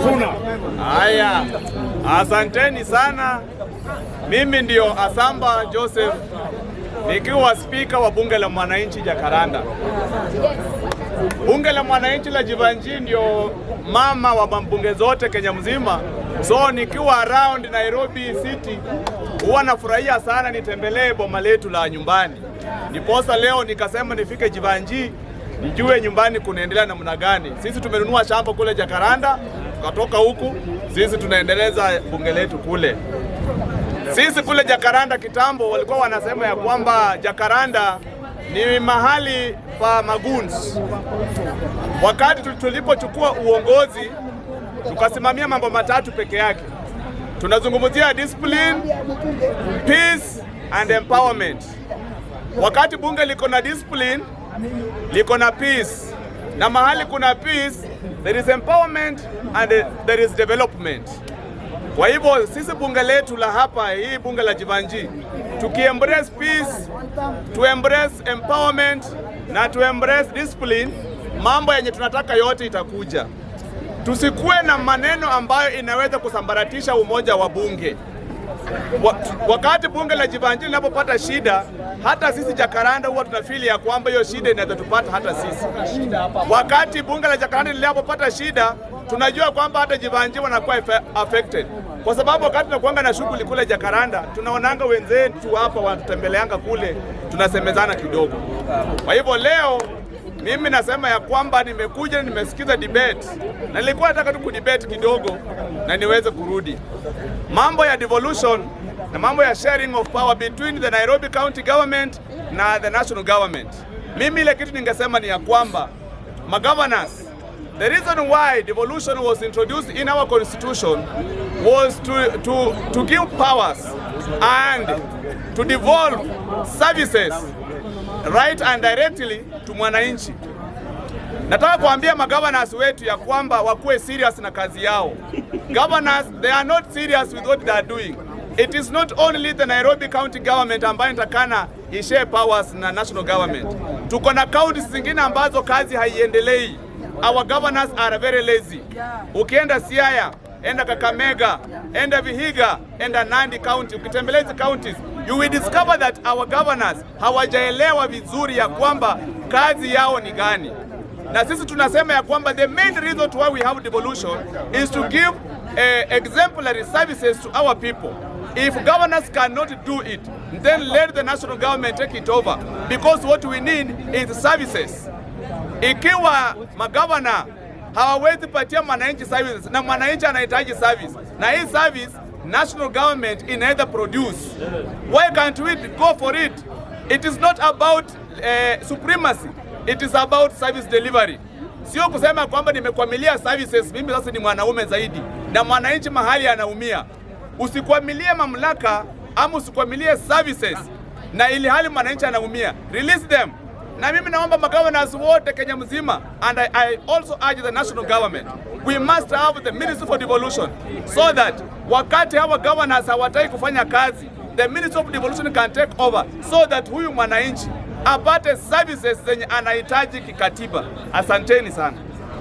Haya, asanteni sana. Mimi ndio Asamba Joseph nikiwa spika wa bunge la mwananchi Jakaranda. Bunge la mwananchi la Jeevanjee ndio mama wa mabunge zote Kenya mzima. So nikiwa around Nairobi City huwa nafurahia sana nitembelee boma letu la nyumbani. Ndiposa leo nikasema nifike Jeevanjee nijue nyumbani kunaendelea namna gani. Sisi tumenunua shamba kule Jakaranda, tukatoka huku, sisi tunaendeleza bunge letu kule. Sisi kule Jakaranda kitambo walikuwa wanasema ya kwamba Jakaranda ni mahali pa magoons. Wakati tulipochukua uongozi tukasimamia mambo matatu peke yake. Tunazungumzia discipline, peace and empowerment. Wakati bunge liko na discipline, liko na peace, na mahali kuna peace, there is empowerment and there is development. Kwa hivyo sisi bunge letu la hapa, hii bunge la Jeevanjee, tukiembrace peace, to embrace empowerment na to embrace discipline, mambo yenye tunataka yote itakuja. Tusikuwe na maneno ambayo inaweza kusambaratisha umoja wa bunge. Wakati bunge la Jeevanjee linapopata shida, hata sisi Jakaranda huwa tunafeel ya kwamba hiyo shida inaweza tupata hata sisi. Wakati bunge la Jakaranda linapopata shida, tunajua kwamba hata Jeevanjee wanakuwa affected, kwa sababu wakati tunakuanga na shughuli kule Jakaranda, tunaonanga wenzetu hapa wanatutembeleanga kule, tunasemezana kidogo. Kwa hivyo leo mimi nasema ya kwamba nimekuja, nimesikiza debate na nilikuwa nataka tu kudebate kidogo na niweze kurudi. Mambo ya devolution na mambo ya sharing of power between the Nairobi County Government na the national government. Mimi ile kitu ningesema ni ya kwamba magovernors, the reason why devolution was introduced in our constitution was to give powers and to devolve services right and directly to mwananchi. Nataka kuambia magovernors wetu ya kwamba wakuwe serious na kazi yao. Governors, they are not serious with what they are doing. It is not only the Nairobi County Government ambayo inatakana ishare powers na national government. Tuko na counties zingine ambazo kazi haiendelei. Our governors are very lazy. Ukienda Siaya, enda Kakamega, enda Vihiga, enda Nandi County, ukitembelea hizi counties you will discover that our governors hawajaelewa vizuri ya kwamba kazi yao ni gani. Na sisi tunasema ya kwamba the main reason why we have devolution is to give exemplary services to our people. If governors cannot do it, then let the national government take it over because what we need is services. Ikiwa magavana hawawezi patia mwananchi services na mwananchi anahitaji service, na hii service national government inaweza produce, why can't we go for it? It is not about supremacy, it is about service delivery. Sio kusema kwamba nimekwamilia services, mimi sasa ni mwanaume zaidi na mwananchi mahali anaumia. Usikwamilie mamlaka ama usikwamilie services na ili hali mwananchi anaumia, release them. Na mimi naomba magovernors wote Kenya mzima, and I also urge the national government, we must have the Ministry for Devolution so that wakati hawa governors hawataki kufanya kazi, the Ministry of Devolution can take over so that huyu mwananchi apate services zenye anahitaji kikatiba. Asanteni sana.